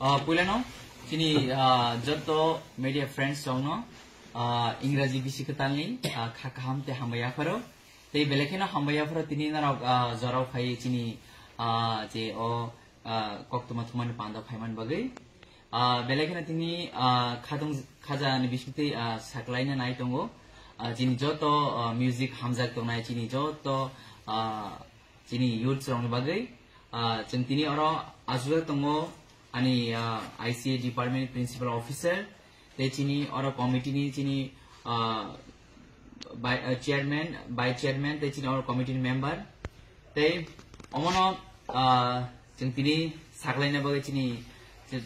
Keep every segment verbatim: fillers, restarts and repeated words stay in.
Ah, puilano chini, ah, joto media friends rokno, ah, Ingraji bisi kwtalni, ah, kha kaham tei hambai yapharo. Tei belai kheno hambai yapharo tini norok, ah, jorao phai chini, ah, je o, ah, koktwma thumani panda phaiman bagwi. Ah, belai kheno tini, ah, khatung khaja ni bisingtwi, ah, saklaina nai tongo. Ah, chini joto, ah, music hamjak tongnai chini joto, ah, chini youth rokni bagwi. Ah, chwng tini oro aswk tongo ani, ah, I C A department principal officer, tei chini oro committee ni chini, ah, by, ah, chairman, vice chairman, tei chini oro committee ni member. Tei omono, ah, chwng tini saklaina bagwi chini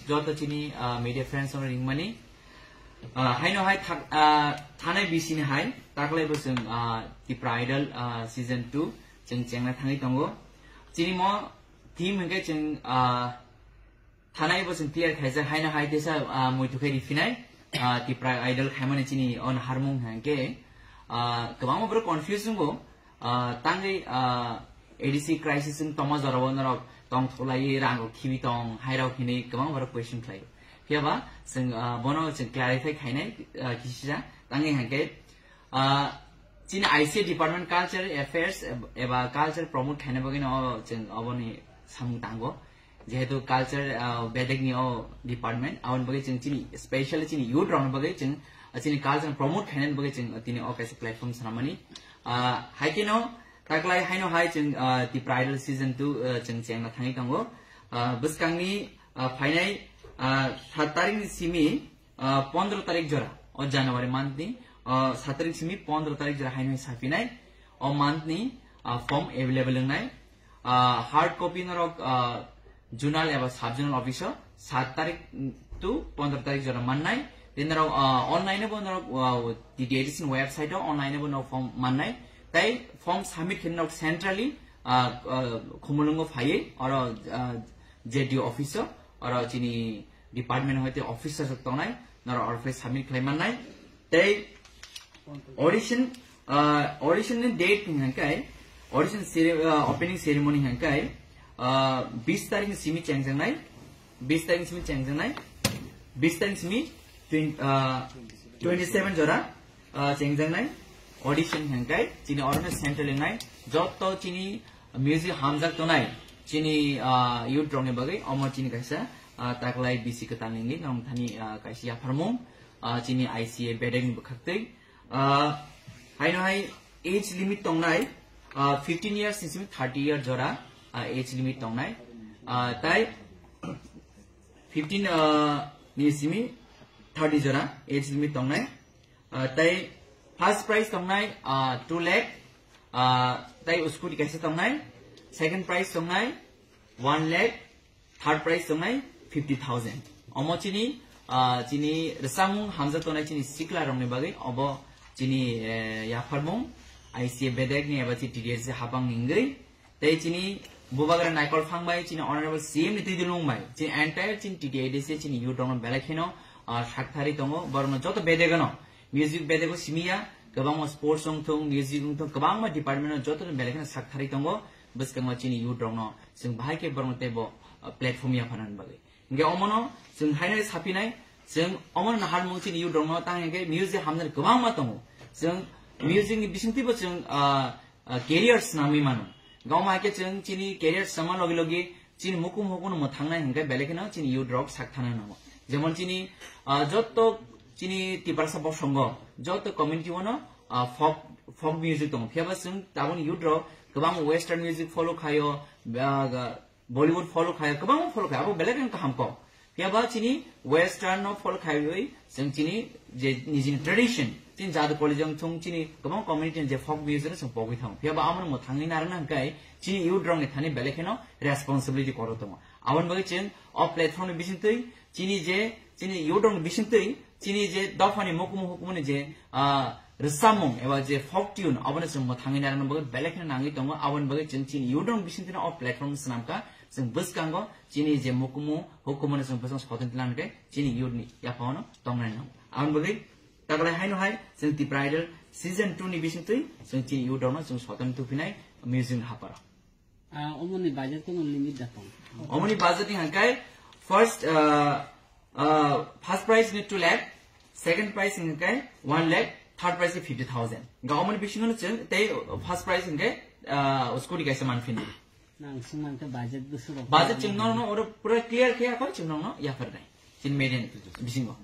joto chini, ah, media friends rokno ringmani. Ah, haino hai thak-, ah, thanai bisini hai taklai bo chwng, ah, Tipra Idol, ah, season two chwng chengna thangwi tongo. Chini mo team hwnkhe chwng, ah, thanai bo chwng clear khaijak haino hai tesa, ah, muitu khe rifinai, ah, Tipra Idol khaimani chini on harmung hwnkhe, ah, kwbangma borok confuse wngo. Ah, tangwi, ah, A D C crisis wng tongma jorao norok tong thulaiwi rang rok khibi tong, hai rok hinwi kwbang borok question khlaio. Phiya ba chwng, ah, bono chwng clarify khainai, ah, kisisa tangwi hwnkhe, ah, chini I C A department culture affairs eb-, eba culture promote khaina bagwi no chwng oboni samung tango. Jehetu culture, ah, bedek ni o department, aboni bagwi chwng chini, specially chini youth rokni bagwi chwng, ah, chini culture promote khainani bagwi chwng, ah, tini o kaisa platform swnamani. Ah, hai kheno taklai haino hai chwng, ah, Tipra Idol season two, ah, chwng chengna thangwi tongo. Ah, bwskangni, ah, phainai, ah, sat tarik ni simi, ah, pondro tarik jora, o January month ni, ah, sat tarik simi pondro tarik jora haino hai sapinai, o month ni, ah, form available wngnai. Ah, hard copy norok, ah, zonal eba sub zonal office o sat tarik to pondro tarik jora mannai. Tei norok, ah, online bo norok, ah, T T A D C ni website o online bo norok form mannai. Tei form submit khe norok centrally, ah, ah, Khumulwngo phaiwi oro, ah, J D O office o, oro chini department hoite office sajak tongnai, norok oro phai submit khlai mannai. Tei audition, ah, audition ni date hwnka khe, audition cere-, ah, opening ceremony hwnka khe, ah, bis tarik ni simi chengjaknai, bis tarik ni simi chengjaknai, bis tarik ni simi twen-, ah, twenty seven jora, ah, chengjaknai audition hwnka khe, chini oro no central wngnai, joto chini music hamjak tongnai, chini, ah, youth rokni bagwi, omo chini kaisa, ah, taklai bisi kwtal ni wngwi norok thani, ah, kaisa yapharmung, ah, chini I C A bedek ni bwkhaktwi. Ah, haino hai age limit tongnai, ah, fifteen years ni simi thirty year jora, ah, age limit tongnai. Ah, tai fifteen, ah, ni simi thirty jora age limit tongnai. Ah, tai first prize tongnai, ah, two lakh, ah, tai scooty kaisa tongnai, second prize tongnai one lakh, third prize tongnai fifty thousand. Omo chini, ah, chini rwchapmung hamjak tongnai chini sikla rokni bagwi obo chini, eh, yapharmung I C A bedek ni eba chini T D S C hapang ni wngwi. Tei chini bubagra Naikol Phang bai chini honorable C M ni twi dulung bai chini entire chini T D A D C chini youth rokno belai kheno, ah, sakthari tongo, borokno joto bedegano music bedego simiya, kwbangma sports wngthung, music wngthung, kwbangma department no joto belai kheno sakthari tongo. Bwskango chini youth rokno chwng bahai khe borokno teibo, ah, platform yapharnani bagwi. Hingke omono chwng haino sapinai, chwng omono naharmung chini youth rokno tang hingke music hamjani kwbangma tongo. Chwng music ni bisingtwibo chwng, ah, ah, career swnamwi mano. Goma hai khe chwng chini career swnamma logi logi chini mukum hukuno mwthangnai hingke belai kheno chini youth rok sak thana nango. Jemon chini, ah, jotto chini Tiprasa bosongo, jotto community ono, ah, folk, folk music tongo. Phiya ba chwng taboni youth rok kwbang western music follow khaio, ah, ga-, Bollywood follow khaio, kwbangma follow khaio, abo belai kheno kaham kok. Phiya ba chini western no follow khaiwi chwng chini je nijini tradition, chini jadu kolijang thung chini kwbang community ni je folk music no chwng pogwi thango. Phiya ba amo no mwthangwi narwkna hwnkhe chini youth rok ni thani belai kheno responsibility kwrwi tongo. Aboni bagwi chwng o platform ni bisingtwi chini je, chini youth rok ni bisingtwi chini je dophani mukumu hukumuni je, ah, rwchapmung eba je folk tune, abono chwng mwthangwi narwkna bagwi belai kheno nangwi tongo. Aboni bagwi chwng chini youth rok ni bisingtwi o platform swnamkha, chwng bwskango chini je mukumu hukumuni chwng bwskango soton tlang khe chini youth ni yaphano tongnai nango. Aboni bagwi taklai haino hai chwng Tipra Idol season two ni bisingtwi chwng chini youth rokno chwng soton tupinai music haparo. Ah, omoni budget kono limit da tong. Omoni budget ni hangkai First, uh, uh, first prize ni two lakh, second prize hingke one lakh, third prize ni fifty thousand. Ga omoni bisingo no chwng tei first prize hingke, uh, scooty kaisa manphini. Nang singmang ke budget busu rok. Budget chwng no, no, oro pura clear khe ako chwng no, no, yaphar nai. Chin median bisingo.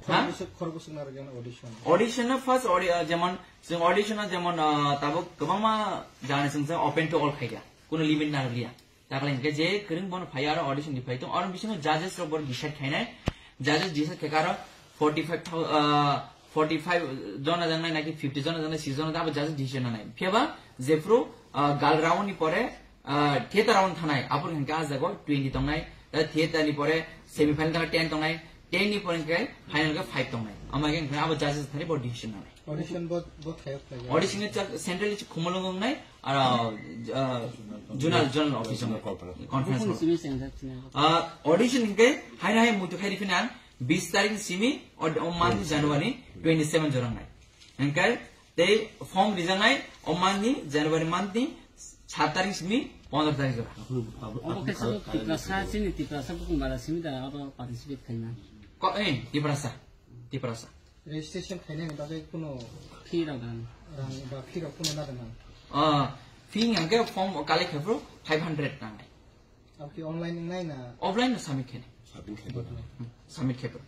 Ha? Khorok bwswk narwkya audition. Audition no first audi-, uh, jemon, chwng audition no jemon, uh, tabuk kwbangma jani chwng open to all khaikha. Kuno limit narwkliya. Takle hingke je kwrwng bono phai aro audition ni phai tong, aro bisingo judges rok bono decide khainai, judges decide khaikha aro forty five thou-, ah, forty five jona jangnai naki fifty jona jangnai, six jona abo judges decision nanai. Phiyaba jephru, ah, gal round ni pore, ah, theater round thanai, abor hingke ah jago twenty tongnai, ta theater ni pore semi final thanai ten tongnai, ten ni pore hingke final ke five tongnai. Ama hingke abo judges thani bo decision nanai. Audition bo, bo thayok thayok. Audition ni chak central ni khumulung nai, aro, ah, zonal, zonal office nai. Conference hall. Buphang simi sengkha sini. Ah, audition hingke hai hai muitu khai rifina bis tarik simi, o, o month ni January twenty seven jorang nai. Hingke tei form rijang nai o month ni January month ni sat tarik simi pondro tarik jora. Obo khe sabo Tiprasa, chini Tiprasa bukung bara simi da abo participate khaina. Ko, eh, Tiprasa. Tiprasa. Registration khainani bagwi kuno Fee rok nang. Rang ba fee rok kuno nada nang. Ah, fee hingke form collect khaphuru five hundred nangnai. Abki online nai na? Offline no submit khainai. Submit khainai. Hmm, submit khaphuru.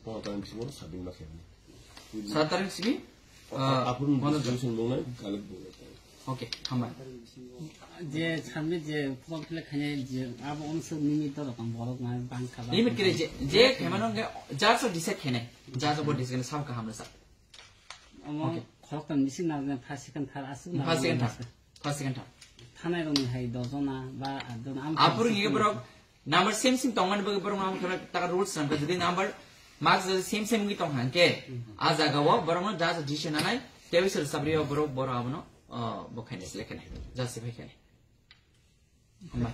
Pondro tarik bisingo submit ma khainai. Sat tarik simi, ah, apun pondro registration dongnai, collect dongnai. Okay, hambai. Je samne je form fill up khainai je abo onse limit to rokam borok na bang kha. Limit kire je, je khemano nge judge o decide khainai. Judge o bo decide khainai sam kaham sa. Omo Okay. Khorok tam bisi na first second third asuk na. First second third. First second third. Thanai rokni hai dos jona ba at jona. Apur nge borok number same same tongmani bagwi borok no khe taka rules nang jodi number marks jodi same same ngi tong hangke a jaga o borok no judge decision nanai tebisel sabri o borok borok abono bo khainai select khainai justify khainai. Hambai.